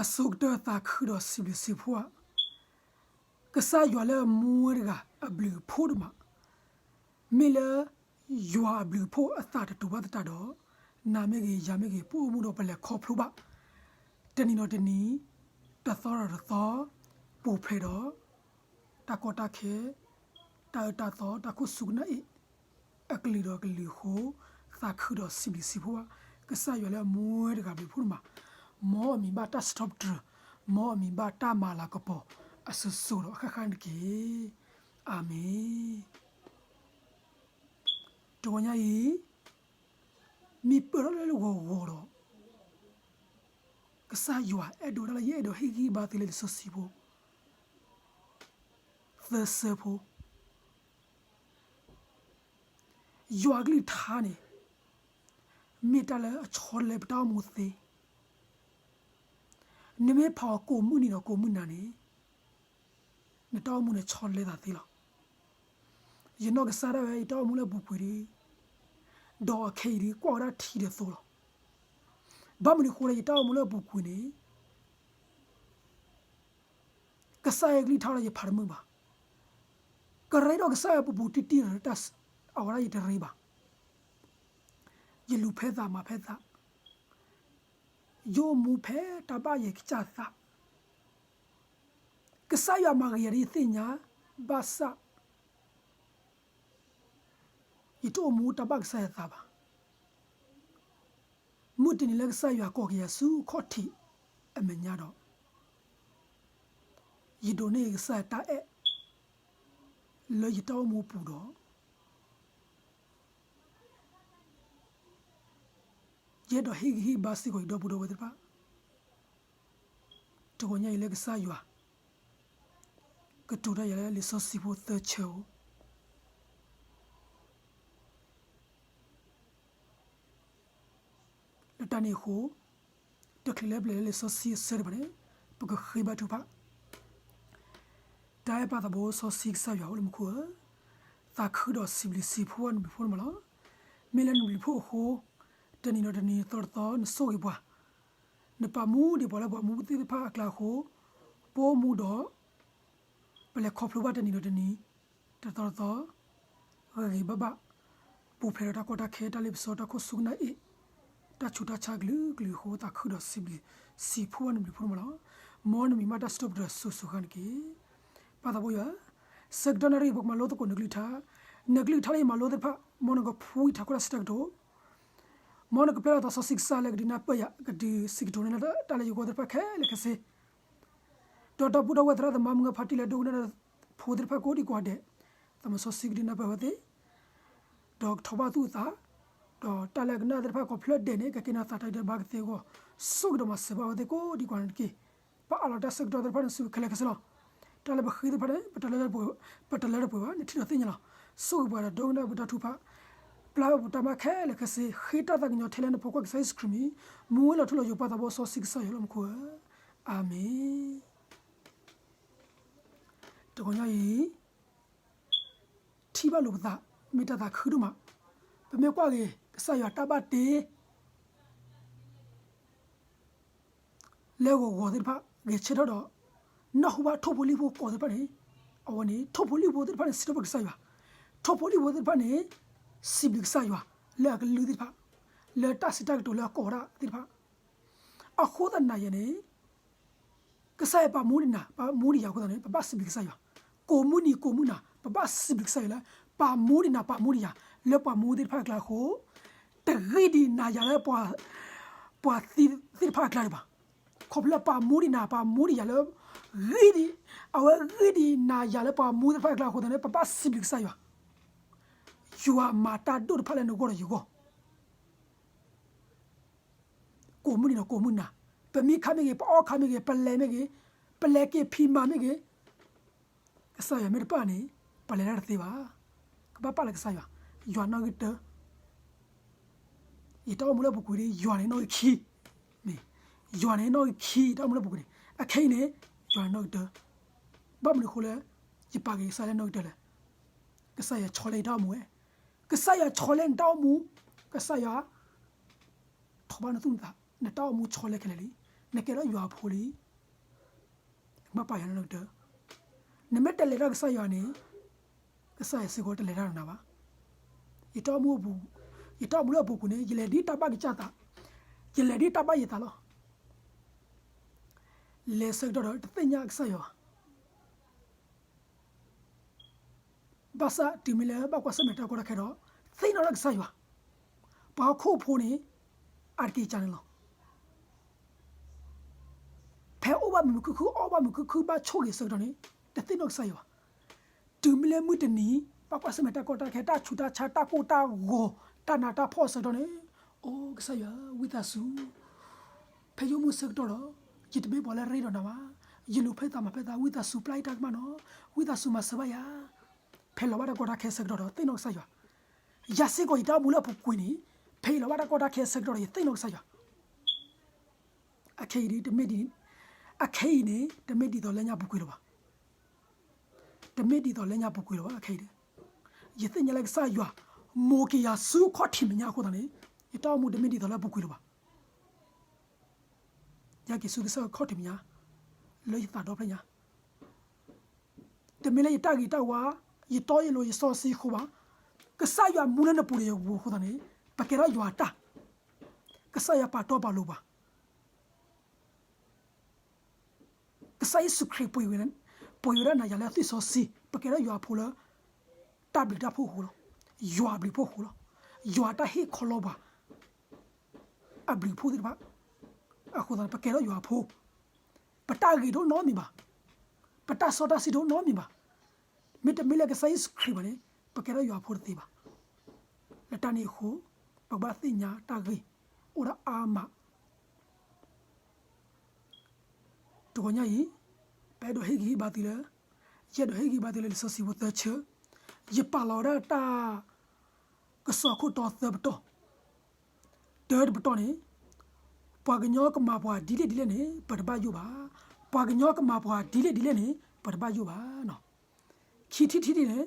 အဆိကတၢၢ်သးခုဒီးစံးဘျုးစံးဖှိၣ်ဧါ, ကစၢ်ယွၤလၢအမူဝဲတဂၤအဘျုးအဖှိၣ်ဒိၣ်မး, မ့ၢ်လၢယွၤအဘျုးအဖှိၣ်အသးတတူာ်ဘၣ်သတးဒီး, နၤမ့ၢ်ဂ့ၤ ယၤမ့ၢ်ဂ့ၤ ပအိၣ်မူဒီးပလဲၤခီဖျိဘၣ်, တနံၤဒီးတနံၤ, တသီဒီးတသီ, ပူၤဖျဲးဒီး တၢ်ကီတၢ်ခဲ, တၢ်အၢတၢ်သီ တၢ်ခိၣ်စူၢ်ကနၣ်အ့ၣ်, အကလုာ်ဒီးကလုာ်အဃိ, သးခုဒီးစံးဘျုးစံးဖှိၣ်ဘၣ်, ကစၢ်ယွၤလၢအမူဝဲတဂၤဘျုးဖှိၣ်ဒိၣ်မး, မ်အမံၤဘၣ်တၢ်စံးထီၣ်ပတြၢၤ, မ်အမံၤဘၣ်တၢ်မၤလၤကပီၤ, အစိၤစိၤဒီးအဃၣ်ဃၣ်န့ၣ်တက့ၢ်. အၤမ့ၣ်. တဂီၤညါအံၤ, မ့ၢ်ပၢၢ်ထီၣ်လၢဂီၤဂီၤဒီး, ကစၢ်ယွၤအဲၣ်ဒိးတၢ်လၢယအဲၣ်ဒိးဟ့ၣ်ဂံၢ်ဘါသုလၢလံာ်စီဆှံဖိ, သၢဆၢဖိ, ယွၤကလုၢ်ကထါန့ၣ်, မ့ၢ်တၢ်လၢအဆီတလဲပတၢ်အိၣ်မူသ့, နမ့ၢ်ဖးအီၤကိးမုၢ်နံၤဒီးကိးမုၢ်နၤန့ၣ်, နတၢ်အိၣ်မူန့ၣ်ဆီတလဲသးသ့လီၤ. ယနီၢ်ကစၢ်ဒၣ်ဝဲ ယတၢ်အိၣ်မူလၢအပူၤကွံာ်ဒီး, ဒီးအခဲအံၤဒီးကွၢ်ဝဲဒၣ်ထံဒီးသိလီၤ. ဘၣ်မနုၤအဃိလၢယတၢ်အိၣ်မူလၢအပူၤကွံာ်န့ၣ်, ကစၢ်ယွၤကလုၢ်ကထါဒီးယဖးတမုာ်ဘၣ်. ကရ့ဒီးကစၢ်ယွၤပူၤပူၤတံၢ်တံၢ်ဒီး, အဝဲဒၣ်ယတရ့ဘၣ်. ယလူၤဖဲသးမၤဖဲသး, ယအိၣ်မူဖဲတၢ်ဘၣ်ယဲၢ်ကစၢ်သး, ကစၢ်ယွၤမၤဂ့ၤယၤဒ်ယသ့ၣ်ညါ, ဘၣ်ဆၣ် ယတအိၣ်မူတၢ်ဘၣ်ကစၢ်ယွၤသးဘၣ်. မုၢ်တနံၤလၢကစၢ်ယွၤကိးက့ၤယၤဆူခီၣ်ထံးအမဲာ်ညါဒီး, ယဒိးန့ၢ်ကစၢ်ယွၤတၢ်အဲၣ် လၢယတၢ်အိၣ်မူပူၤဒီး, ယအဲၣ်ဒိးဟ့ၣ်ဂံၢ်ဟ့ၣ်ဘါစ့ၢ်ကီးယဒီပုၢ်ဒီဝဲၢ်သ့ၣ်တဖၣ်, တဂီၤညါအံၤလၢကစၢ်ယွၤ ကတိၤတၢ်ယၤလၢလံာ်စီဆှံဖိသၢဆၢဧိၤ လၢတၢ်န့ၣ်အဃိ, တချုးလၢပလဲၤလၢလံာ်စီဆှံအဆၢတဖၣ်န့ၣ်, ပကဃ့ဘါထုကဖၣ်. တၢ်အဲၣ်ပၢ်သးဘိစီဆှံကစၢ်ယွၤအိၣ်လၢမူခိၣ်ဧၢ, သးခုဒီးစံးဘျုးစံးဖှိၣ်နဘျုးဖှိၣ်န့ၣ်မးလီၤ. မ့ၢ်လၢနဘျုးဖှိၣ်အဃိ, တနံၤဒီးတနံၤ တသီဒီးတသီ နဆိၣ်ဂ့ၤပှၤ, နပာ်မူဒံးပှၤလၢပှၤမူသ့ၣ်တဖၣ်အကျါအဃိ, ပအိၣ်မူဒီး ပလဲၤခီဖျိဘၣ်တနံၤဒီးတနံၤ, တသီဒီးတသီ, ဂ့ၤဂ့ၤဘၣ်ဘၣ်, ပူၤဖျဲးဒီးတၢ်ကီတၢ်ခဲ တၢ်လ့ပစီ တၢ်ခိၣ်စူၢ်ကနၣ်အ့ၣ်, တၢ်ဆူးတၢ်ဆါကလုာ်ကလုာ်အဃိ သးခုဒီးစံးဘျုးစံးဖှိၣ်ဘၣ်နဘျုးဖှိၣ်န့ၣ်မးလီၤ. မ်နမံၤဘၣ်တၢ်စံးထီၣ်ပတြၢၤစိၤစိၤဃၣ်ဃၣ်န့ၣ်တက့ၢ်. ပၢ်သးဘိယွၤ, ဆၢကတီၢ်နၣ်ရံၣ်ပကမၤလိသကိးနကလုၢ်ကထါ, နကလုၢ်ကထါလၢယမၤလိသ့ၣ်တဖၣ်, မ်နကဖှူယထးခိၣ်လၢစံးတၢ်ကတိၤ မ်နကပျဲလီၤသးစီဆှံကစၢ်လၢကဒုးနၢ်ပၢၢ်ယၤ, ကဒုးစံးကတိၤန့ၢ်တၢ်လၢယဂီၢ်သ့ၣ်တဖၣ်ခဲလၢာ်ခဲဆ့, ဒီးဒီပုၢ်ဒီဝဲၢ်သရၣ်သမါမုၢ်ဂၢ်ဖါတံၢ်လၢဒိကနၣ်ဖိသ့ၣ်တဖၣ်ကိးဒံကိးဂၤဒဲး, သးစီဆှံကဒုးနၢ်ပၢၢ်ဝဲသ့ၣ်, ဒီးကထီၣ်ဘၣ်သူၣ်အသး, ဒီးတၢ်လၢအကနၣ်သ့ၣ်တဖၣ်ကိးဖျၢၣ်ဒဲးန့ၣ် ကကဲနီၤသးတၢ်ဒဲးဘးကသ့အဂီၢ်, ဆိၣ်ဂ့ၤဒီးမၤစၢၤဘၣ်ဝဲသ့ၣ်ကိးဒံကိးဂၤဒဲးန့ၣ်တက့ၢ်. ပအးလီၤတၢ်ဆၢကတီၢ်သ့ၣ်တဖၣ်န့ၣ်ဆူခဲလၢာ်ခဲဆ့လီၤ. တၢ်လၢပဃ့သ့ၣ်တဖၣ်န့ၣ် ပတလၢတပှဲၤဘၣ်, နထံၣ်ဒီးသ့ၣ်ညါလီၤ. ဆိၣ်ဂ့ၤပှၤဒီးဒိကနၣ်ပတၢ်ထုကဖၣ်, ပျၢ်ပတၢ်မၤခဲလၢာ်ခဲဆ့, ဃ့တၢ်သးကညီၤထဲလၢနဖိခွါကစၢ်ယ့ၣ်ၡူးခရံာ်မံၤ, မူဝဲလီၤထူလီၤယိာ်ပၢ်သးဘိစီဆှံကစၢ်ယွၤလၢမူခိၣ်ဧၢ, အၤမ့ၣ်. တဂီၤညါအံၤ ထံၣ်ဘၣ်လိာ်ပသး, မ့ၢ်တၢ်သးခုဒိၣ်မး, ပမ့ၢ်ကွၢ်က့ၤ ကစၢ်ယွၤတၢ်ဘၣ်တ့ လၢဂီၤဂီၤသ့ၣ်တဖၣ် ဂဲၤဆၢထၢၣ်ဒီး နၢ်ဟူဘၣ်ထိၣ်ဖိလံၣ်ဖိကိးသ့ၣ်တဖၣ်န့ၣ်, အဝဲန့ၣ် ထိၣ်ဖိလံၣ်ဖိသ့ၣ်တဖၣ်န့ၣ် စံးထီၣ်ပတြၢၤကစၢ်ယွၤ, ထိၣ်ဖိလံၣ်ဖိသ့ၣ်တဖၣ်န့ၣ် စံးဘျုးကစၢ်ယွၤ လၢအကလုၢ်သ့ၣ်တဖၣ်, လၢတၢ်စံးတၢ်ကတိၤလၢအကိးဝဲဒၣ်သ့ၣ်တဖၣ်, အဃိသတးနၤယၤန့ၣ် ကစၢ်ယွၤပာ်မူဒံးနၤ ပာ်မူဒံးယၤအဃိသတးန့ၣ် ပဘၣ်စံးဘျုးကစၢ်ယွၤ, ကိးမုၢ်နံၤကိးမုၢ်နၤ ပဘၣ်စံးဘျုးကစၢ်ယွၤလၢ ပာ်မူဒံးနၤပာ်မူဒံးယၤ လၢပှၤမူသ့ၣ်တဖၣ်အကျါအဃိ, တဂ့ၢ်ဒံးနၤယၤလၢ ပှၤသံသ့ၣ်တဖၣ်အကျါဒံးဘၣ်. ခီဖျိလၢပာ်မူဒံးနၤပာ်မူဒံးယၤလၢ ဂ့ၢ်ဒံး, အဝဲဂ့ၢ်ဒံးနၤယၤလၢပှၤမူသ့ၣ်တဖၣ်အကျါအဃိသတးန့ၣ် ပဘၣ်စံးဘျုးကစၢ်ယွၤ, ယွၤမၤတၢ်ဒိၣ်တဖၣ်လၢနဂီၢ်ဒီးယဂီၢ် ကိးမုၢ်နံၤဒီးကိးမုၢ်နၤ, ပမံခါမ့ၢ်ဂ့ၤ ပအီၣ်ခါမ့ၢ်ဂ့ၤ ပလဲၤမ့ၢ်ဂ့ၤ, ပလဲၤက့ၤဖံးမၤမ့ၢ်ဂ့ၤ, ကစၢ်ယွၤမ့ၢ်တပာ်န့ၣ် ပလဲၤတၢ်တသ့ဘၣ်. ကဘၣ်ပာ်လၢကစၢ်ယွၤ, ယွၤနီၣ်ဂံၢ်တၢ, ယတၢ်အိၣ်မူလၢအပူၤကွံာ်ဒီး ယွၤန့ၣ်နီၣ်ဂံၢ်ခံ, မ့ၢ်, ယွၤန့ၣ်နီၣ်ဂံၢ်ခံ ယတၢ်အိၣ်မူလၢအပူၤကွံာ်န့ၣ် အခဲအံၤန့ၣ် ယွၤန့ၣ်နီၣ်ဂံၢ်တၢ, ဘၣ်မနုၤအဃိလၢ ယပာ်က့ၤကစၢ်ယွၤလၢနီၣ်ဂံၢ်တၢလဲၣ်. ကစၢ်ယွၤဆီလဲနတၢ်အိၣ်မူဝဲ, ကစၢ်ယွၤဆီလဲနတၢ်အိၣ်မူ, ကစၢ်ယွၤ ထိးဘၣ်နသူၣ်နသး, နတၢ်အိၣ်မူဆီလဲခဲလၢာ်လံ. နကဲထီၣ်ယွၤအဖိလံ, နကဘၣ်ပာ်ယွၤနီတကတၢၢ်. နမ့ၢ်တလဲၤတၢ်ကစၢ်ယွၤန့ၣ်, ကစၢ်ယွၤစ့ၢ်ကီးတလဲၤတၢ်ဒီးနၤဘၣ်. ယတၢ်အိၣ်မူအပူၤ, ယတၢ်အိၣ်မူလၢအပူၤကွံာ်န့ၣ် ယလဲၤဒ်တၢ်ဘၣ်ကစၢ်သး, ယလဲၤဒ်တၢ်ဘၣ်ယသးလီၤ. လဲၤဆၢကတီၢ်ဒီးတသ့ၣ်ညါကစၢ်ယွၤဘၣ်. ဘၣ်ဆၣ်တုၤမ့ၢ်လၢဘၣ်ကွၢ်ဆၢၣ်မဲာ်တၢ်ကီတၢ်ခဲဒီး, သ့ၣ်နီၣ်ထီၣ်ကစၢ်ယွၤ, ပှၤဟီၣ်ခိၣ်ဖိန့ၣ်, အါတက့ၢ်ကန့ၣ်လီၤ. ဖဲအိၣ်ဘၣ်မုာ်မုာ်ခုၣ်ခုၣ် အီၣ်ဘၣ်မုာ်မုာ်ခုၣ်ခုၣ် ဘၣ်ဆိၣ်ဂ့ၤဆၢကတီၢ်န့ၣ်, တသ့ၣ်နီၣ်ကစၢ်ယွၤဘၣ်. တုၤမ့ၢ်လၢမုၢ်တနံၤ, ဘၣ်ကွၢ်ဆၢၣ်မဲာ်တၢ်ကီတၢ်ခဲ တၢ်ဆူးတၢ်ဆါ တၢ်ကိၢ်တၢ်ဂီၤ, တၢ်နးတၢ်ဖှီၣ်ဆၢကတီၢ်န့ၣ်, အိ ကစၢ်ယွၤ ဝံသးစူၤ ဖဲယအိၣ်မူဆၢကတီၢ်ဒီး, ယတမ့ၢ်ပှၤလၢအရ့ဒီးနၤဘၣ်. ယလူၤဖဲသးမၤဖဲသး ဝံသးစူၤပျၢ်ယတၢ်ကမၣ်နီၤ, ဝံသးစူၤမၤစၢၤဘၣ်ယၤ. ဖဲလီၤဘၣ်တၢ်ကီတၢ်ခဲဆၢကတီၢ်ဒီး သ့ၣ်နီၣ်ကစၢ်ယွၤ. ယၤစ့ၢ်ကီးယတၢ်အိၣ်မူလၢအပူၤကွံာ်န့ၣ်, ဖဲယလီၤဘၣ်တၢ်ကီတၢ်ခဲဆၢကတီၢ်ဒီး ယသ့ၣ်နီၣ်ကစၢ်ယွၤ အခဲအံၤဒ်တမ့ၢ်ဒ်, အခဲအံၤန့ၣ် တမ့ၢ်ဒ်သိးလၢညါပူၤကွံာ်လၢၤဘၣ်. တမ့ၢ်ဒ်သိးလၢညါပူၤကွံာ်လၢၤဘၣ် အခဲအံၤဒီး, ယသ့ၣ်ညါလၢကစၢ်ယွၤ, မိၣ်က့ၤယၤဆူခီၣ်ထံးမဲာ်ညါအဃိသတးန့ၣ်, ယတၢ်အိၣ်မူတမ့ၢ်ဒ်သိးလၢအပူၤကွံာ်လၢၤဘၣ်. ယက့ၤဆူကစၢ်ခီၣ်ထံးမဲာ်ညါ, လၢယသးဒီဖျၢၣ်ညါ တမ့ၢ်လၢယတၢ်ဂ့ၤတၢ်ဝါ, ယတီယလိၤ ယစီဆှံအဃိဘၣ်. ကစၢ်ယွၤမူလၢနပူၤဒီးယပူၤအဃိသတးန့ၣ်, ပကဲထီၣ်ယွၤအတၢ်, ကစၢ်ယွၤပာ်တီပာ်လိၤပှၤ, ကစၢ်ယ့ၣ်ၡူးခရံာ်ပှ့ၤဝဲဒၣ်နၤယၤလၢအသွံၣ်စီဆှံ, ပကဲထီၣ်ယွၤအဖိလၢ တၢ်ဘျုးတၢ်ဖှိၣ်အဃိလီၤ. ယွၤအဘျုးဖှိၣ်အဃိလီၤ. ယွၤအတၢ်ဟ့ၣ်ခီလီပှၤ အဘျုးဖှိၣ်သ့ၣ်တဖၣ်အဃိသတးန့ၣ် ပကဲထီၣ်ယွၤအဖိ, ပတၢ်ဂ့ၤတအိၣ်နီတမံၤဘၣ်, ပတၢ်စီတၢ်ဆှံတအိၣ်နီတမံၤဘၣ်. မ့တမ့ၢ်လၢကစၢ်ယ့ၣ်ၡူးခရံာ်ဘၣ်န့ၣ်, ပကဲထီၣ်ယွၤအဖိတသ့ဘၣ်. လၢတၢ်န့ၣ်အဃိ, ပကဘၣ်သ့ၣ်ညါတၢ်ဂ့ၢ်အိၣ်ဒၣ်အါမး တဂီၤညါအံၤ, ပအဲၣ်ဒိးဟ့ၣ်ဂံၢ်ဟ့ၣ်ဘါသုလၢ, ယအဲၣ်ဒိးဟ့ၣ်ဂံၢ်ဟ့ၣ်ဘါသုလၢလံာ်စီဆှံဖိသၢဆၢ, ယပာ်လီၤဝဲဒၣ်တၢ် ကစီၣ်ခိၣ်တီသၢပတီၢ်, တၢတပတီၢ်န့ၣ်, ပှၤကညီကမၤပှၤဒ်လဲၣ်ဒ်လဲၣ်န့ၣ် ပတဘၣ်ယိၣ်ဘၣ်. ပှၤကညီကမၤပှၤဒ်လဲၣ်ဒ်လဲၣ်န့ၣ် ပတဘၣ်ယိၣ်ဘၣ်. ခံထံၣ်တထံၣ်န့ၣ်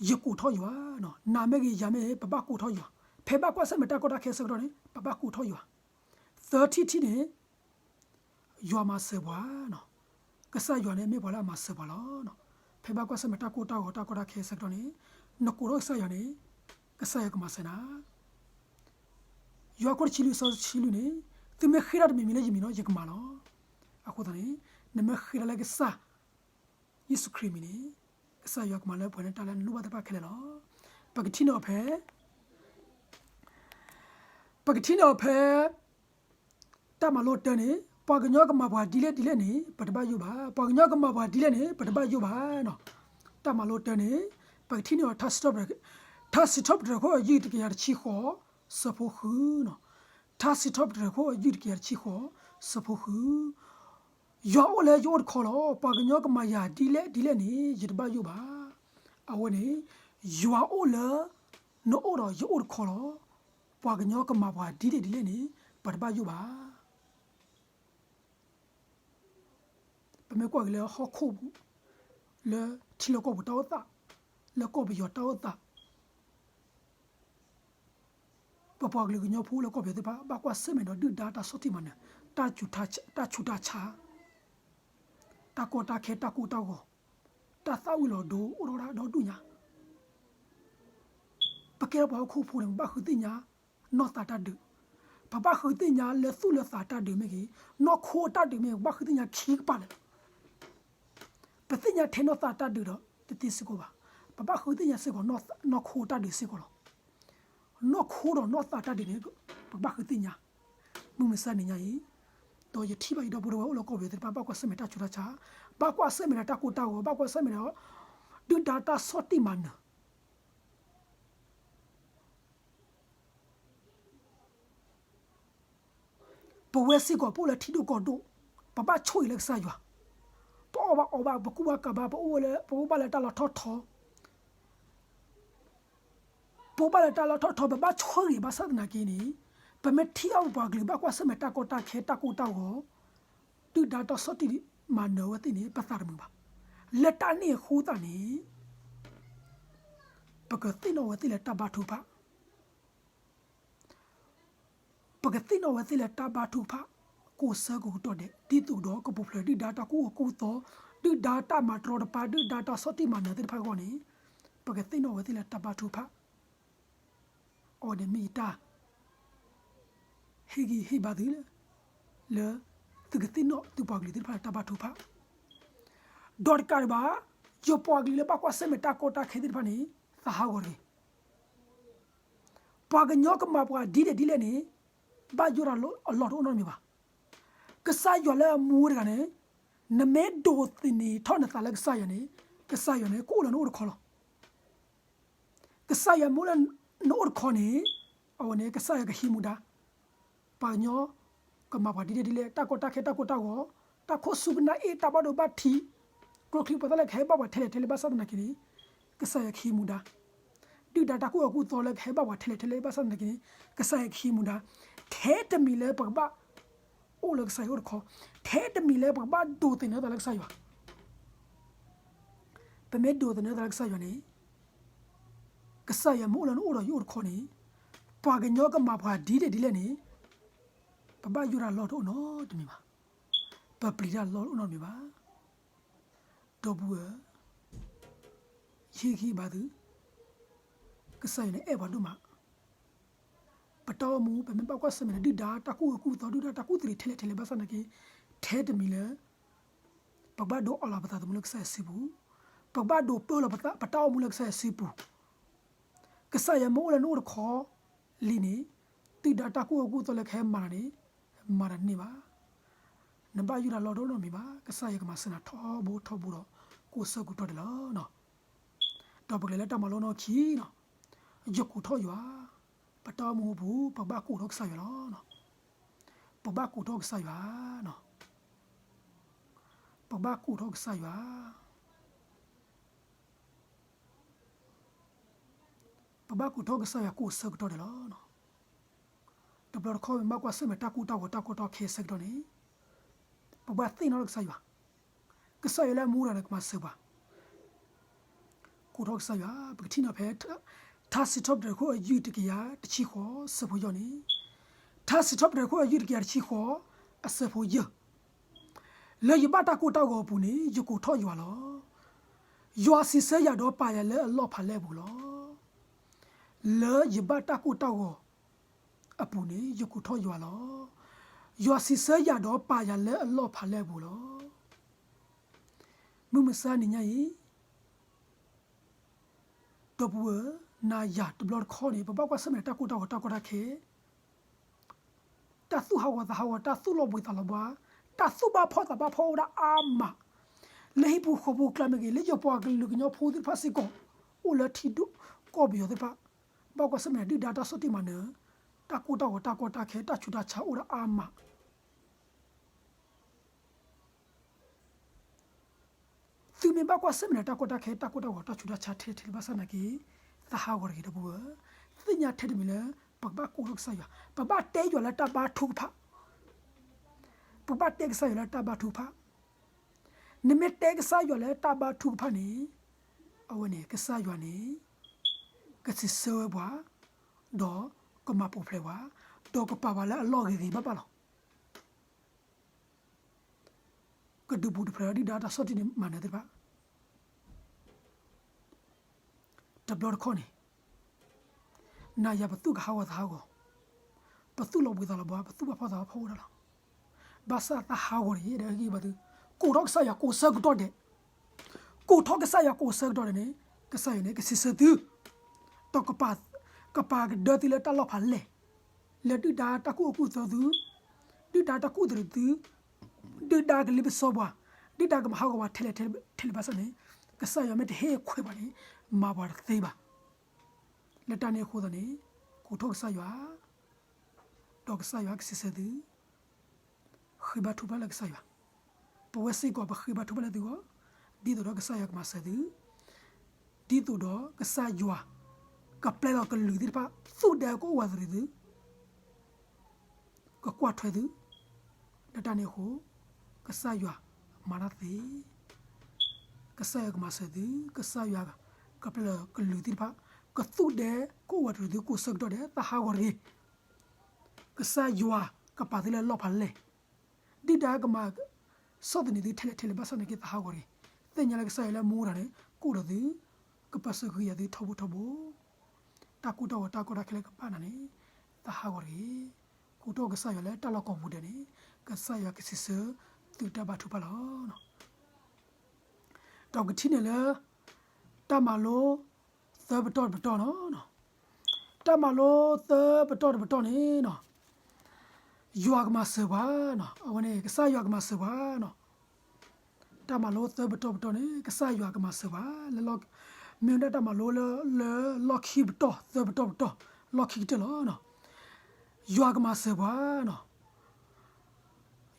ယကိးထီၣ်ယွၤ, နၤမ့ၢ်ဂ့ၤ ယၤမ့ၢ်ဂ့ၤ ပဘၣ်ကိးထီၣ်ယွၤ, ဖဲဘၣ်ကွၢ်ဆၢၣ်မဲာ်တၢ်ကီတၢ်ခဲဆၢကတီၢ်န့ၣ် ပဘၣ်ကိးထီၣ်ယွၤ, သၢထံၣ်တထံၣ်န့ၣ် ယွၤမၤစၢၤပှၤ, ကစၢ်ယွၤန့ၣ်မ့ၢ်ပှၤလၢအမၤစၢၤပှၤလီၤ. ဖဲဘၣ်ကွၢ်ဆၢၣ်မဲာ်တၢ်ကိၢ်တၢ်ဂီၤတၢ်ကီတၢ်ခဲဆၢကတီၢ်န့ၣ်, နကိးထီၣ်ကစၢ်ယွၤန့ၣ်, ကစၢ်ယွၤကမၤစၢၤနၤ ယိၤဟၣ်တဆံလွံၢ် အဆၢတဆံလွံၢ်န့ၣ်, သုမ့ၢ်ဃ့တၢ်တမံၤမံၤလၢယမံၤဒီး ယကမၤလီၤ. အဃိသတးန့ၣ်, နမ့ၢ်ဃ့တၢ်လၢကစၢ်ယ့ၣ်ၡူးခရံာ်အမံၤန့ၣ်, ကစၢ်ယွၤကမၤလၢပှဲၤန့ၢ်တၢ်လၢနလိၣ်ဘၣ်သ့ၣ်တဖၣ်ခဲလၢာ်လီၤ. ပကထံၣ်န့ၢ်အီၤဖဲ, ပကထံၣ်န့ၢ်အီၤဖဲ တၢ်မၤလိတၢန့ၣ်, ပှၤကညီကမၤပှၤဒ်လဲၣ်ဒ်လဲၣ်န့ၣ် ပတဘၣ်ယိၣ်ဘၣ်. ပှၤကညီကမၤပှၤဒ်လဲၣ်န့ၣ် ပတဘၣ်ယိၣ်ဘၣ်. တၢ်မၤလိတၢန့ၣ်, ပကထံၣ်န့ၢ်အီၤ ထါစံးထီၣ်ပတြၢၤခိၣ်အယုၢ်တကယၤတဆံဃိး ဆၢဖိဃု, ထါစံးထီၣ်ပတြၢၤခိၣ်အယုၢ်တကယၤတဆံဃိး ဆၢဖိဃု, ယွၤအိၣ်လၢယအိၣ်တခီလီၤ. ပှၤကညီကမၤယၤဒ်လဲၣ်ဒ်လဲၣ်န့ၣ် ယတဘၣ်ယိၣ်ဘၣ်. အဝဲန့ၣ်, ယွၤအိၣ်လၢနအိၣ်ဒီးယအိၣ်တခီလီၤ. ပှၤကညီကမၤပှၤဒ်လဲၣ်ဒ်လဲၣ်န့ၣ် ပတဘၣ်ယိၣ်ဘၣ်. ပမ့ၢ်ကွၢ်က့ၤလၢဟီၣ်ခိၣ်ပူၤ, လၢထံလီၢ်ကီၢ်ပူၤတၢ်အိၣ်သး, လၢကီၢ်ပယီၤတၢ်အိၣ်သး, ပပှၤကလုာ်ကညီဖိလၢကီၢ်ပယီၤသ့ၣ်တဖၣ် ဘၣ်ကွၢ်ဆၢၣ်မဲာ်ဒီးဒုၣ်ဒါတၢ်ဆီၣ်တံၢ်မၤနၢၤ, တၢ်ဆူးတၢ်ဆါ, တၢ်ကီတၢ်ခဲ တၢ်ကိၢ်တၢ်ဂီၤ, တၢ်သၣ်ဝံၤလီၤဒိအိၣ်ထီၣ်ဝဲဒၣ်ဒီဒူၣ်ညါ ပကဲထီၣ်ပှၤဟီၣ်ခိၣ်ဖိန့ၣ် ပဘၣ်ဃုသ့ၣ်ညါ နီၢ်သးတၢ်ဒုး, ပဘၣ်ဃုသ့ၣ်ညါလၢသူၣ်လၢသးတၢ်ဒုးမ့ၢ်ဂ့ၤ, နီၢ်ခိတၢ်ဒုးမ့ၢ်ဂ့ၤ ပဘၣ်ဃုသ့ၣ်ညါခံကပၤလၢာ်လီၤ. ပသ့ၣ်ညါထဲနီၢ်သးတၢ်ဒုးဒီးတသ့စ့ၢ်ကီးဘၣ်. ပဘၣ်ဃုသ့ၣ်ညါစ့ၢ်ကီး နီၢ်ခိတၢ်ဒုးစ့ၢ်ကီးလီၤ. နီၢ်ခိဒီးနီၢ်သးတၢ်ဒုးန့ၣ် ပကဘၣ်ဃုသ့ၣ်ညါ, မုၢ်မဆါတနံၤညါအံၤ, ဒီးယထံၣ်ဘၣ်ယဒီပုၢ်ဒီဝဲၢ်အိၣ်လၢကီၢ်ပယီၤသ့ၣ်တဖၣ် ဘၣ်ကွၢ်ဆၢၣ်မဲာ်တၢ်ဆူးတၢ်ဆါ, ဘၣ်ကွၢ်ဆၢၣ်မဲာ်ဒီးတၢ်ကိၢ်တၢ်ဂီၤ, ဘၣ်ကွၢ်ဆၢၣ်မဲာ်ဒီး ဒုၣ်ဒါတၢ်ဆီၣ်တံၢ်မၤနၢၤ ပဝဲစ့ၢ်ကီး ပအိၣ်လၢထံဒိၣ်ကီၢ်ဒိၣ်, ပဘၣ်ဆိၣ်ဂ့ၤလၢကစၢ်ယွၤ, ပအီၣ်ဘၣ်အီဘၣ်, ပကူၣ်ဘၣ်ကၤဘၣ်, ပအိၣ်လၢ, ပအိၣ်ဘၣ်လၢတၢ်လီၤထီၣ်ထီ, ပအိၣ်ဘၣ်လၢတၢ်လီၤထီၣ်ထီ, ပဘၣ်ဆိၣ်ဂ့ၤဘၣ်ဆၣ်သနာ်က့န့ၣ်, ပမ့ၢ်ထံၣ်အီၣ်ပပှၤကလုာ်ဘၣ်ကွၢ်ဆၢၣ်မဲာ်တၢ်ကီတၢ်ခဲတၢ်ကိၢ်တၢ်ဂီၤ, ဒုၣ်ဒါတၢ်ဆီၣ်တံၢ်မၤနၢၤဝဲသ့ၣ်န့ၣ် ပသးတမုာ်ဘၣ်. လၢတၢ်န့ၣ်အဃိသတးန့ၣ် ပကသ့ၣ်နီၣ်ဝဲသ့ၣ်လၢတၢ်ဘါထုကဖၣ်, ပ ပကသ့ၣ်နီၣ်ဝဲသ့ၣ်လၢတၢ်ဘါထုကဖၣ် ကိးဆၢကိးကတီၢ်ဒဲး ဒ်သိးဒီးကပူၤဖျဲးဒုၣ်ဒါတၢ်ကူၣ်အၢကူၣ်သီ, ဒုၣ်ဒါတၢ်မၤတရီတပါ, ဒုၣ်ဒါတၢ်ဆီၣ်တံၢ်မၤနၢၤသ့ၣ်တဖၣ်အဂီၢ်န့ၣ်, ပကသ့ၣ်နီၣ်ဝဲသ့ၣ်လၢတၢ်ဘါထုကဖၣ်. အဝဲန့ၣ်မ့ၢ်ယတၢ် ဟ့ၣ်ဂံၢ်ဟ့ၣ်ဘါသုလၢ လၢသုကသ့ၣ်နီၣ်သုပှၤကလုာ်သ့ၣ်တဖၣ်လၢတၢ်ဘါထုကဖၣ်. ဒီးတကးဒံးဘၣ် ယပှၤကလုာ်လၢဘၣ်ကွၢ်ဆၢၣ်မဲာ်တၢ်ကီတၢ်ခဲသ့ၣ်တဖၣ်န့ၣ် သးဟးဂီၤတဂ့ၤ. ပှၤကညီကမၤပှၤဒ်လဲၣ်ဒ်လဲၣ်န့ၣ် ဘၣ်ယိၣ်တၢ်အလီၢ်တအိၣ်နီတမံၤဘၣ်. ကစၢ်ယွၤလၢအမူတဂၤန့ၣ်, နမ့ၢ်ဒိးသန့ၤထီၣ်နသးလၢကစၢ်ယွၤန့ၣ်, ကစၢ်ယွၤန့ၣ် ကအိၣ်လၢနအိၣ်တခီလီၤ. ကစၢ်ယွၤမ့ၢ်အိၣ်လၢနအိၣ်တခီန့ၣ်, အဝဲန့ၣ် ကစၢ်ယွၤကဟံးမူဒါ ပှၤကညီ ကမၤပှၤဒ်လဲၣ်ဒ်လဲၣ်, တၢ်ကီတၢ်ခဲ တၢ်ကိၢ်တၢ်ဂီၤ, တၢ်ခိၣ်ဆူကနၣ်အ့ၣ် တၢ်ဘၣ်ဒိဘၣ်ထံး, ကျိချံပှၤသၣ်လၢကဟဲဘၣ်ပှၤထဲလဲၣ်ထဲလဲၣ်ဘၣ်ဆၣ်သနာ်က့န့ၣ်, ကစၢ်ယွၤကဟံးမူဒါ. ဒုၣ်ဒါတၢ်ကူၣ်အၢကူၣ်သီလၢကဟဲဘၣ်ပှၤထဲလဲၣ်ထဲလဲၣ်ဘၣ်ဆၣ်သနာ်က့န့ၣ်, ကစၢ်ယွၤကဟံးမူဒါ. ထဲတမံၤလၢပကဘၣ် အိၣ်လၢကစၢ်ယွၤအိၣ်တခီ, ထဲတမံၤလၢပကဘၣ်ဒိးသန့ၤသးလၢကစၢ်ယွၤ ပမ့ၢ်ဒိးသန့ၤသးလၢကစၢ်ယွၤန့ၣ်, ကစၢ်ယွၤမ့ၢ်အိၣ်လၢနအိၣ်ဒီးယအိၣ်တခီန့ၣ်, ပှၤကညီကမၤပှၤဒ်လဲၣ်ဒ်လဲၣ်န့ၣ်, ပဘၣ်ယိၣ်တၢ်လီၢ်တအိၣ်နီတမံၤဘၣ်, ပပျံၤတၢ်လီၢ်တအိၣ်နီတမံၤဘၣ်. ဒီပုၢ်ဝဲၢ်, ယဟ့ၣ်ဂံၢ်ဟ့ၣ်ဘါသု, ကစၢ်ယွၤန့ၣ်အဲၣ်ပှၤဒိၣ်မး ပတၢ်အိၣ်မူ ပမ့ၢ်ဘၣ်ကွၢ်ဆၢၣ်မဲာ်ဒီး ဒုၣ်ဒါတၢ်ကူၣ်အၢကူၣ်သီ ဒုၣ်ဒါတၢ်ကူၣ်သရံးထဲလဲၣ်ထဲလဲၣ်ဘၣ်ဆၣ်သနာ်က့, ထဲတမံၤလၢ ပကဘၣ်ဒိးအီၣ်လီၤပသးသမူလၢကစၢ်ယွၤစုပူၤ, ပကဘၣ်ဒိးပၢလီၤပတၢ်အိၣ်မူလၢကစၢ်ယွၤစုပူၤ. ကစၢ်ယွၤမ့ၢ်အိၣ်လၢနအိၣ်တခီလံန့ၣ်, ဒုၣ်ဒါတၢ်ကူၣ်အၢကူၣ်သီလၢကဟဲမၤနၤန့ၣ်, မၤနၤတန့ၢ်ဘၣ်. နဘၣ်ယိၣ်တၢ်လီၢ်တအိၣ်နီတမံၤဘၣ်, ကစၢ်ယွၤကမၤစၢၤနၤထီဘိထီဘိဒီး ကိးဆၢကိးကတီၢ်ဒဲးလီၤ. ဒီးပကလဲၤလၢတၢ်မၤလိနီၢ်ခံနီၤ, ယကိးထီၣ်ယွၤ, ပတၢ်အိၣ်မူအပူၤ ပကဘၣ်ကိးထီၣ်ကစၢ်ယွၤလီၤ. ပကဘၣ်ကိးထီၣ်ကစၢ်ယွၤ, ပကဘၣ်ကိးထီၣ်ကစၢ်ယွၤ, ပဘၣ်ကိးထီၣ်ကစၢ်ယွၤကိးဆၢကတီၢ်ဒဲးလီၤ. တဘျီတခီၣ်မ့ၢ်ဘၣ်ကွၢ်ဆၢၣ်မဲာ်တၢ်ကူၣ်တၢ်ဂီၤတၢ်ကီတၢ်ခဲဆၢကတီၢ်န့ၣ်, ပဘၣ်သ့ၣ်နီၣ်ထီၣ်ကစၢ်ယွၤ, ကစၢ်ယွၤလၢအမူတဂၤန့ၣ်ကမၤစၢၤပှၤ ကိးထီၣ်ကစၢ်ယွၤ, ပကထံၣ်နီၤဖဲ ထါစံးထီၣ်ပတြၢၤခိၣ်အယုၢ်တကယၤတဆံဃိး ဆၢဖိယဲၢ်န့ၣ်, ထါစံးထီၣ်ပတြၢၤခိၣ်အယုၢ်တကယၤတဆံဃိး အဆၢဖိယဲၢ်, လၢယဘၣ်တၢ်ကိၢ်တၢ်ဂီၤအပူၤန့ၣ် ယကိးထီၣ်ယွၤလီၤ. ယွၤစံးဆၢယၤဒီးပာ်ယၤလၢအလီၢ်ဖးလဲၢ်အပူၤလီၤ. လၢယဘၣ်တၢ်ကိၢ်တၢ်ဂီၤအပူၤန့ၣ် ယကိးထီၣ်ယွၤလီၤ. ယွၤစံးဆၢယၤဒီးပာ်ယၤလၢအလီၢ်ဖးလဲၢ်အပူၤလီၤ. မုၢ်မဆါနံၤညါအံၤ ဒီပုၢ်ဝဲၢ်, နၤယၤတဘျီတခီၣ်န့ၣ် ပဘၣ်ကွၢ်ဆၢၣ်မဲာ်တၢ်ကိၢ်တၢ်ဂီၤတၢ်ကီတၢ်ခဲ, တၢ်သူၣ်ဟးဂီၤသးဟးဂီၤ, တၢ်သူၣ်လီၤဘှံးသးလီၤဘှါ, တၢ်သူၣ်ဘၣ်ဖှီၣ်သးဘၣ်ဖှီၣ်အိၣ်ဒၣ်အါမး, လၢဟံၣ်ပူၤဃီပူၤကျါမ့ၢ်ဂ့ၤ, လၢယပှၤကလုာ်ကညီဖိသ့ၣ်တဖၣ်စ့ၢ်ကီး အိၣ်လၢထံဒိၣ်ကီၢ်ပယီၤသ့ၣ်တဖၣ်, ဘၣ်ကွၢ်ဆၢၣ်မဲာ်ဒုၣ်ဒါတၢ်ဆီၣ်တံၢ်မၤနၢၤ, တၢ်ကိၢ်တၢ်ဂီၤတၢ်ကီတၢ်ခဲ တၢ်ဆူးတၢ်ဆါအိၣ်ဒၣ်အါမး သုမ့ၢ်ဘၣ်ကွၢ်ဆၢၣ်မဲာ်ဒီးတၢ်ကီတၢ်ခဲ တၢ်ကိၢ်တၢ်ဂီၤတၢ်ဆူးတၢ်ဆါထဲလဲၣ်ထဲလဲၣ်ဘၣ်ဆၣ်သနာ်က့, သးဟးဂီၤတဂ့ၤ ဒီပုၢ်ဝဲၢ်, သ့ၣ်ညါထဲတမံၤလၢ ပကဘၣ်ကိးထီၣ်ကစၢ်ယွၤ, ပဘၣ်တဲယွၤလၢတၢ်ဘါထုကဖၣ်, ပဘၣ်တဲကစၢ်ယွၤလၢတၢ်ဘါထုကဖၣ်, နမ့ၢ်တဲကစၢ်ယွၤလၢတၢ်ဘါထုကဖၣ်န့ၣ်, အဝဲန့ၣ် ကစၢ်ယွၤန့ၣ် ကစံးဆၢဝဲပှၤ, ဒီးကမၤပူၤဖျဲးပှၤ, ဒီးကပာ်ပှၤလၢအလီၢ်ဂ့ၤဂ့ၤဘၣ်ဘၣ်လီၤ. ကဒုးဘူးတဖျဲးဒီးဒုၣ်ဒါတၢ်ဆီၣ်တံၢ်မၤနၢၤသ့ၣ်တဖၣ်, တဘျီတခီၣ်န့ၣ်, နၤယၤပသူၣ်ကဟးဂီၤသးဟးဂီၤ, ပသူၣ်လီၤဘှံးသးလီၤဘှါ, ပသူၣ်ဘၣ်ဖှီၣ်သးဘၣ်ဖှီၣ်အိၣ်ဒၣ်လီၤ. ဘၣ်ဆၣ်သးဟးဂီၤတဂ့ၤဒီး ဟ့ၣ်ဂံၢ်ဘါသု, ကိးထီၣ်ကစၢ်ယွၤကိးဆၢကတီၢ်ဒဲး, ကိးထီၣ်ကစၢ်ယွၤကိးဆၢကတီၢ်ဒဲးန့ၣ်, ကစၢ်ယွၤန့ၣ်ကစံးဆၢသု, ဒီး ကပာ်ကဒၢသုလၢတၢ်လီၢ်ဖးလဲၢ်, လၢဒုၣ်ဒါတၢ်ကူၣ်အၢကူၣ်သီသု, ဒုၣ်ဒါတၢ်ကူၣ်သရံးသု, ဒုၣ်ဒါကလ့ပစီပှၤ, ဒုၣ်ဒါကမၤဟးဂီၤပှၤထဲလဲၣ်ထဲလဲၣ်ဘၣ်ဆၣ်န့ၣ်, ကစၢ်ယွၤမ့ၢ်တဟ့ၣ်ခွဲးပှၤန့ၣ်, မၤပှၤတသ့ဘၣ်. လၢတၢ်န့ၣ်အဃိသတးန့ၣ်, ကိးထီၣ်ကစၢ်ယွၤ, ဒီးကစၢ်ယွၤကစံးဆၢသု ဃ့ဘါထုကဖၣ်လၢကစၢ်ယွၤ, ပဝဲစ့ၢ်ကီးပဃ့ဘါထုကဖၣ်လၢသုဂီၢ်, ဒ်သိးဒီးကစၢ်ယွၤကမၤစၢၤသု, ဒ်သိးဒီးကစၢ်ယွၤ ကပျဲလီၤကလုာ်သ့ၣ်တဖၣ် သူၣ်ဒဲကအိၣ်ဝးတရံးသု, ကကွၢ်ထွဲသု, လၢတၢ်န့ၣ်အဃိ, ကစၢ်ယွၤမၤတၢ်သ့, ကစၢ်ယွၤကမၤစၢၤသု, ကစၢ်ယွၤ ကပျဲလီၤကလုာ်သ့ၣ်တဖၣ်, ကသူၣ်ဒဲကအိၣ်ဝးတရံးသု ကိးဆၢကတီၢ်ဒဲး သးဟးဂီၤတဂ့ၤ. ကစၢ်ယွၤကပာ်သုလၢလီၣ်ဖးလဲၢ်, ဒုၣ်ဒါကမၤဆီၣ်သနံးသုထဲလဲၣ်ထဲလဲၣ်ဘၣ်ဆၣ်နာ်က့ သးဟးဂီၤတဂ့ၤ. သ့ၣ်ညါလၢကစၢ်ယွၤလၢမူဒါန့ၣ် ကအိၣ်ဒီးသု, ကပၢၢ်ဆၢဃုာ်ယၤသုထီဘိထီဘိ, တၢ်ကိၢ်တၢ်ဂီၤတၢ်ကီတၢ်ခဲလၢာ်ကဘၣ်နၤန့ၣ် သးဟးဂီၤတဂ့ၤ. ကိးထီၣ်ကစၢ်ယွၤလၢတၢ်လီၢ်ကိးပူၤဒဲးန့ၣ် ကစၢ်ယွၤကစံးဆၢသုတၢ်ဘၣ်ထုကဖၣ်လီၤ. ဒီးပကထံၣ်န့ၣ်လၢ တၢ်မၤလိ သၢပတီၢ်တပတီၢ်နီၤ, တၢ်မၤလိသၢပတီၢ်တပတီၢ်န့ၣ်နီၤ, ယွၤကမၤစၢၤပှၤနီၤ, အဝဲန့ၣ် ကစၢ်ယွၤကမၤစၢၤပှၤနီၤ. တၢ်မၤလိသၢပတီၢ်တပတီၢ်န့ၣ် ကစၢ်ယွၤကမၤစၢၤပှၤ, လၢလီၢ်, မ့ၢ်ဝဲဒၣ်တၢ်မၤလိလၢ လၢလီၢ်ခံပတီၢ် သၢပတီၢ်တပတီၢ်, လီၢ်ခံကတၢၢ်လီၤ. ယွၤကမၤစၢၤပှၤနီၤ.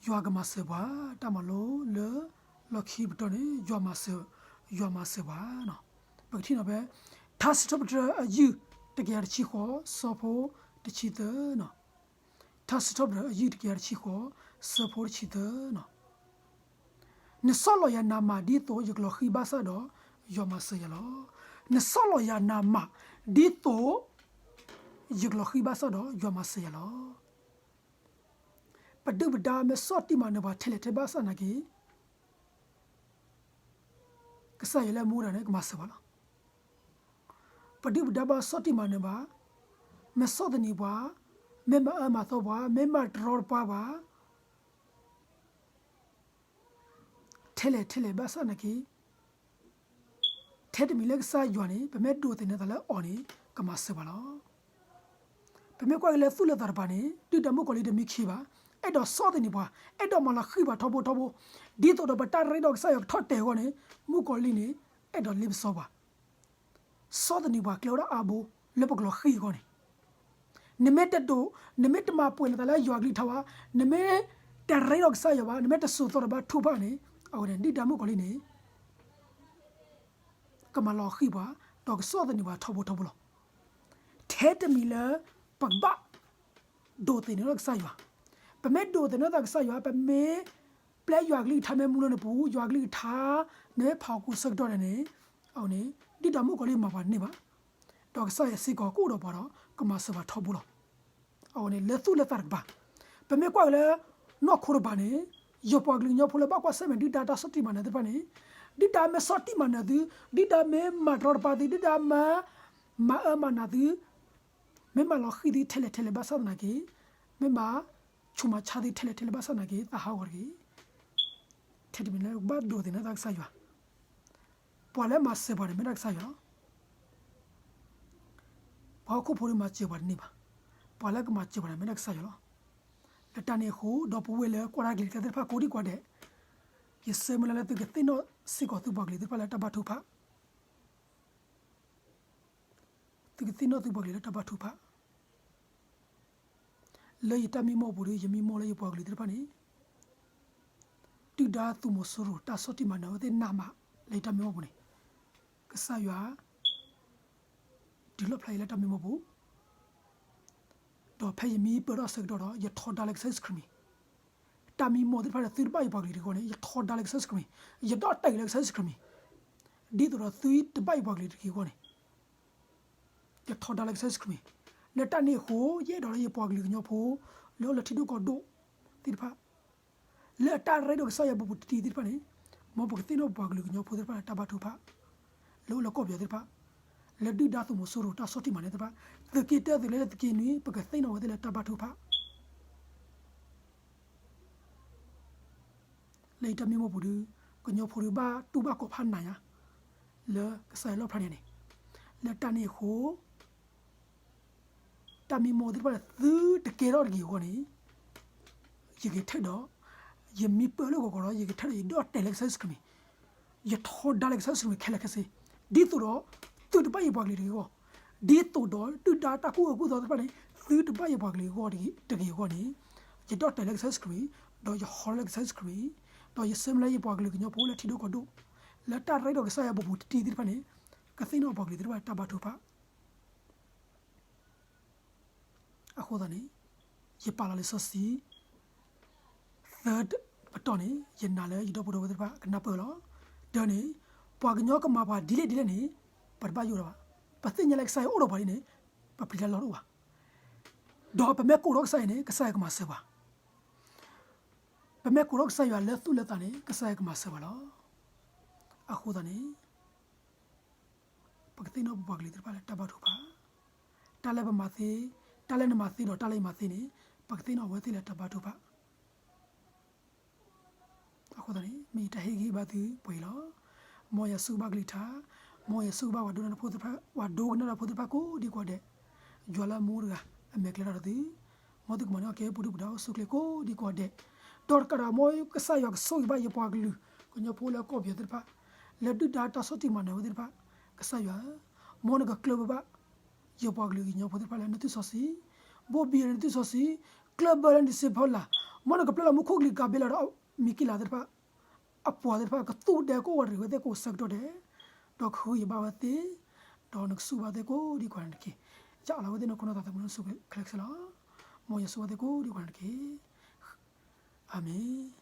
ယွၤကမၤစၢၤပှၤ, တၢ်မၤလိလၢ လီၢ်ခံပတီၢ်န့ၣ် ယွၤမၤစၢၤ, ယွၤမၤစၢၤပှၤနီၤ. ပကထံၣ်နီၤဖဲ ထါစံးထီၣ်ပတြၢၤအယုၢ် တကယၤတဆံဃိး ဆၢဖိတဆံသၢနီၤ, ထါစံးထီၣ်ပတြၢၤအယုၢ်တကယၤတဆံဃိး ဆၢဖိတဆံသၢနီၤ. နဆီၣ်လီၤယၤနးမးဒ်သိးယကလီၤဃံၤဘၣ်ဆၣ်ဒီး ယွၤမၤစၢၤယၤလီၤ. နဆီၣ်လီၤယၤနးမး ဒ်သိး ယကလီၤဃံၤဘၣ်ဆၣ်ဒီး ယွၤမၤစၢၤယၤလီၤ. ပဒုၣ်ပဒါမ့ၢ်ဆီၣ်တံၢ်မၤနၢၤပှၤထဲလဲၣ်ထဲဘၣ်ဆၣ်နာ်က့ ကစၢ်ယွၤလၢမူဒါန့ၣ် ကမၤစၢၤပှၤလီၤ. ပဒုၣ်ပဒါဘၣ်ဆီၣ်တံၢ်မၤနၢၤဘၣ်, မ့ၢ်ဆီၣ်သနံးပှၤ, မ့ၢ်မၤအၢမၤသီပှၤ, မ့ၢ်မၤတရီတပါပှၤ ထဲလဲၣ်ထဲလဲၣ်ဘၣ်ဆၣ်နာ်က့ ထဲတမံၤလၢကစၢ်ယွၤန့ၣ် ပမ့ၢ်ဒိးသန့ၤသးလၢအီၤန့ၣ် ကမၤစၢၤပှၤလီၤ. ပမ့ၢ်ကွၢ်က့ၤလၢသူၣ်လၢသးတပၤန့ၣ် ဒုၣ်ဒါမုၣ်ကီၤလံၢ်တမံခံဘၣ်, အဲၣ်ဒိးဆီၣ်သနံးပှၤ, အဲၣ်ဒိးမၤလီၤဃံၤပှၤထီဘိထီဘိ, ဒ်သိးဒီးပတၢ်ရ့ဒီးကစၢ်ယွၤကထီၣ်တဲာ်အဂီၢ်န့ၣ် မုၣ်ကီၤလံၢ်န့ၣ် အဲၣ်ဒိးလ့ပစီပှၤ ဆီၣ်သနံးပှၤကျဲဝဲဒၣ်အါဘိ လၢပကလီၤဃံၤအဂီၢ်န့ၣ်, နမ့ၢ်တဒိး, နမ့ၢ်တမၤပှဲၤနသးလၢယွၤကလုၢ်ကထါဘၣ်, နမ့ၢ်တရ့ဒီးကစၢ်ယွၤဘၣ်, နမ့ၢ်တစိာ်သီတဘၣ်ထူၣ်ဘၣ်န့ၣ်, အဝဲန့ၣ် ဒုၣ်ဒါမုၣ်ကီၤလံၢ်န့ၣ် ကမၤလီၤဃံၤပှၤ, ဒီးကဆီၣ်သနံးပှၤထီဘိထီဘိလီၤ. ထဲတမံၤလၢ ပကဘၣ် ဒိးသန့ၤထီၣ်ကစၢ်ယွၤ, ပမ့ၢ်ဒိးသန့ၤထီၣ်ကစၢ်ယွၤ, ပမ့ၢ်ပျဲယွၤကလုၢ်ကထါမ့ၢ်မူလၢနပူၤ, ယွၤကလုၢ်ကထါ နမ့ၢ်ဖးအီၤကိးဆၢကတီၢ်န့ၣ်န့ၣ်, အဝဲန့ၣ် ဒုၣ်ဒါမုၣ်ကီၤလံၢ်မၤပှၤတန့ၢ်ဘၣ်, ဒီးကစၢ်ယွၤစ့ၢ်ကီးကအိၣ်ဒီးပှၤဒီး ကမၤစၢၤပှၤထီဘိလီၤ. အဝဲန့ၣ် လၢသူၣ်လၢသးတကပၤ, ပမ့ၢ်ကွၢ်က့ၤလၢ နီၢ်ခိတဘ့ၣ်န့ၣ်, ယပှၤကလုာ်ကညီဖိလၢဘၣ်ကွၢ်ဆၢၣ်မဲာ်ဒုၣ်ဒါတၢ်ဆီၣ်တံၢ်မၤနၢၤသ့ၣ်တဖၣ်န့ၣ်, ဒုၣ်ဒါမ့ၢ်ဆီၣ်တံၢ်မၤနၢၤသု, ဒုၣ်ဒါမ့ၢ်မၤတရီတပါသု, ဒုၣ်ဒါမ့ၢ် မၤအၢမၤနးသု, မ့ၢ်မၤလီၤဃံၤသုထဲလဲၣ်ထဲလဲၣ်ဘၣ်ဆၣ်သနာ်က့, မ့ၢ်မၤ ဆူးမၤဆါသုထဲလဲၣ်ထဲလဲၣ်ဘၣ်ဆၣ်သနာ်က့ သးဟးဂီၤတဂ့ၤ. ထဲတမံၤလၢကဘၣ်ဒိးသန့ၤထီၣ်ကစၢ်ယွၤ, ပှၤလၢမၤစၢၤပှၤန့ၣ်မ့ၢ်ဒၣ်ကစၢ်ယွၤလီၤ. ပှၤဟီၣ်ခိၣ်ဖိဒုးမၤစၢၤပှၤတန့ၢ်ဘၣ်, ပှၤလၢကမၤစၢၤပှၤန့ၣ်မ့ၢ်ဒၣ်ကစၢ်ယွၤလီၤ. လၢတၢ်န့ၣ်အဃိ ဒီပုၢ်ဝဲၢ်လၢကွၢ်တၢ်ကလုၢ်ကထါသ့ၣ်တဖၣ်ကိးဒံကိးဒဲး, ယဆၢမုၢ်လၢ်လၢသုကသ့ၣ်နီၣ်စ့ၢ်ကီးသုပှၤကလုာ်သ့ၣ်တဖၣ်လၢတၢ်ဘၣ်ထုကဖၣ် သုကသ့ၣ်နီၣ်သုပှၤကလုာ်လၢတၢ်ဘၣ်ထုကဖၣ်, လၢယတၢ်မံမီၢ်ပူၤဒီး ယမံမီၢ်လၢယပှၤကလုာ်သ့ၣ်တဖၣ်န့ၣ်, ဒုၣ်ဒါသုးမီၤစိရိၤတၢ်ဆီၣ်တံၢ်မၤနၢၤအဝဲသ့ၣ်နးမးလၢယတၢ်မံမီၢ်ပူၤန့ၣ်, ကစၢ်ယွၤ တုၤလီၣ်ဖျါအံၤလၢတၢ်မံမီၢ်ပူၤ, ဒီးဖဲယမံပၢၢ်ထီၣ်ဆၢကတီၢ်ဒီး ယထီဒါလၢကစၢ်ယ့ၣ်ၡူးခရံာ်မံၤ, တၢ်မံမီၢ်သ့ၣ်တဖၣ်ဒီးသုတဘၣ်ယပှၤကလုာ်တဂ့ၤအဂီၢ်န့ၣ် ယထီဒါလၢကစၢ်ယ့ၣ်ၡူးခရံာ်မံၤ, ယဒီၣ်တဲာ်လၢကစၢ်ယ့ၣ်ၡူးခရံာ်မံၤ, ဒ်သိးဒီးသုတဘၣ်ယပှၤကလုာ်တဂ့ၤအဂီၢ်န့ၣ် ယထီဒါလၢကစၢ်ယ့ၣ်ၡူးခရံာ်မံၤ, လၢတၢ်န့ၣ်အဃိ ယအဲၣ်ဒိးလၢယပှၤကလုာ်ကညီဖိ လၢအိၣ်လၢထံဒိၣ်ကီၢ်ဒိၣ်သ့ၣ်တဖၣ်, လၢအတၢ်ရ့ဒီးကစၢ်ယွၤပူၤပူၤတံၢ်တံၢ်သ့ၣ်တဖၣ်န့ၣ်, မ်ပကသ့ၣ်နီၣ်ပပှၤကလုာ်ကညီဖိသ့ၣ်တဖၣ်လၢတၢ်ဘၣ်ထုကဖၣ်, လၢအိၣ်လၢကီၢ်ပယီၤသ့ၣ်တဖၣ်, လၢဒုၣ်ဒါသုးမီၤစိရိၤတၢ်ဆီၣ်တံၢ်မၤနၢၤသ့ၣ်တဖၣ်, သုးက့တၢသုးလၢသုးက့နွံ ပကသ့ၣ်နီၣ်ဝဲသ့ၣ်လၢတၢ်ဘၣ်ထုကဖၣ် လၢယတၢ်မံမီၢ်ပူၤဒီး ကညီဖိဒီးဘၣ်တူၢ်ဘၣ်ကီးဖးနးညါ လၢကစၢ်ယွၤလီၣ်ဖျါန့ၣ်န့ၣ်, လၢတၢ်န့ၣ်အဃိ တၢ်မံမီၢ်သ့ၣ်တဖၣ်န့ၣ် သုတကဲထီၣ်တဂ့ၤအဂီၢ်န့ၣ်, ယဂဲၤထၢၣ်ဒီး ယမံပၢၢ်လၢဂီၤဂီၤဒီး ယဂဲၤထၢၣ်ဒီးယဒီၣ်တဲာ်လၢကစၢ်ယ့ၣ်ၡူးခရံာ်မံၤ, ယထီဒါလၢကစၢ်ယ့ၣ်ၡူးခရံာ်မံၤခဲလၢာ်ခဲဆ့, ဒ်သိးဒီး သုတဘၣ်ယပှၤကလုာ်တဂ့ၤအဂီၢ်, ဒ်သိးဒီးဒုၣ်ဒါတၢ်ကူၣ်အၢကူၣ်သီသ့ၣ်တဖၣ်န့ၣ် သုတဘၣ်ယပှၤကလုာ်တဂ့ၤအဂီၢ်န့ၣ်, ယဒီၣ်တဲာ်လၢကစၢ်ယ့ၣ်ၡူးခရံာ်, ဒီးယဟီလၢကစၢ်ယ့ၣ်ၡူးခရံာ်မံၤ, ဒီးယဆၢမုၢ်လၢ်ယပှၤကလုာ်ကညီဖိလၢထံဒိၣ်ကီၢ်ဒိၣ်, လၢတၢ်ရ့ဒီးကစၢ်ယွၤပူၤပူၤတံၢ်တံၢ်သ့ၣ်တဖၣ်န့ၣ်, ကသ့ၣ်နီၣ်ပှၤကလုာ်သ့ၣ်တဖၣ်တၢ်ဘၣ်ထုကဖၣ် အဃိသတးန့ၣ်, ယပာ်လီၤလံာ်စီဆှံ သၢပတီၢ်န့ၣ် ယနာ်လၢယဒီပုၢ်ဒီဝဲၢ်သ့ၣ်တဖၣ်ကနၢ်ပၢၢ်လီၤ. တၢန့ၣ်, ပှၤကညီကမၤပှၤဒ်လဲၣ်ဒ်လဲၣ်န့ၣ်, ပတဘၣ်ယိၣ်ဒီးဘၣ်. ပသ့ၣ်ညါလၢကစၢ်ယွၤအိၣ်ဒီးပှၤလံန့ၣ်, ပပျံၤတၢ်လီၢ်တအိၣ်ဘၣ်. ဒီးပမ့ၢ်ကိးထီၣ်ကစၢ်ယွၤန့ၣ် ကစၢ်ယွၤကမၤစၢၤပှၤ, ပမ့ၢ်ကိးထီၣ်ကစၢ်ယွၤလၢသူၣ်လၢသးန့ၣ် ကစၢ်ယွၤကမၤစၢၤပှၤလီၤ. အဃိသတးန့ၣ် ပကသ့ၣ်နီၣ်ပပှၤကလုာ်သ့ၣ်တဖၣ်လၢတၢ်ဘါထုကဖၣ်, တၢ်လၢပမၤသ့, တၢ်လၢနမၤသ့ဒီးတၢ်လၢယမၤသ့န့ၣ် ပကသ့ၣ်နီၣ်အဝဲသ့ၣ်လၢတၢ်ဘါထုကဖၣ်. အဃိသတးန့ၣ် မ့ၢ်ယတၢ်ဟ့ၣ်ဂံၢ်ဟ့ၣ်ဘါသုပှဲၤအံၤလီၤ. မ်ယွၤဆိၣ်ဂ့ၤဘၣ်ကလုၢ်ကထါ, မ်ယွၤဆိၣ်ဂ့ၤဘၣ်ပှၤဒိကနၣ်တၢ်ဖိသ့ၣ်တဖၣ်, ပှၤဒိကနၣ်တၢ်ဖိသ့ၣ်တဖၣ်ကိးဒံကိးဂၤဒဲး, ယွၤလၢအမူတဂၤ အမဲာ်ကျဲၤတၢ်ဒီးသု, မ်သုကမၤန့ၢ်အီၣ်ကဲပူၤဒုၣ်ပူၤဒါအိၣ်ဆူၣ်ချ့ကိးဒံကိးဂၤဒဲး, ဒီးတကးဒီး မ်ကစၢ်ယွၤကဆိၣ်ဂ့ၤဘၣ်ယပှၤကလုာ် ကညီဖိလၢကီၢ်ပယီၤသ့ၣ်တဖၣ်, လၢဒုၣ်ဒါတၢ်ဆီၣ်တံၢ်မၤနၢၤဝဲသ့ၣ်တဖၣ်, ကစၢ်ယွၤ, မ်နကကျၢၢ်ဘၢဘၣ် ယပှၤကလုာ်ကညီဖိသ့ၣ်တဖၣ်လၢနသွံၣ်စီဆှံ, ဘိၣ်ဘံလၢနသွံၣ်စီဆှံ, ကျၢၢ်ဘၢလၢနစံးဖီလာ်, မ်နကပျဲလီၤမူခိၣ်ကလံၤကၤဘ့လးဒီးမံၤကံလၤသ့ၣ်တဖၣ်, အပှၤသ့ၣ်တဖၣ်ကသူၣ်ဒဲကအိၣ်ဝးတရံးဝဲသ့ၣ်ကိးဆၢကတီၢ်ဒဲး, ဒီးကဟုကယာ်ဘၣ်ဝဲသ့ၣ်, ဒီးနကစူၢ်ဘၣ်သ့ၣ်ကိးဒံကိးဂၤဒဲးတက့ၢ်. ယအးလီၤဝဲသ့ၣ်နခိၣ်နၢ်သးသမူလၢနစုပူၤခဲလၢာ်ခဲဆ့လီၤ. မ်ယွၤဆိၣ်ဂ့ၤဘၣ်သ့ၣ်ကိးဒံကိးဂၤဒဲးတက့ၢ်. အၤမ့ၣ်.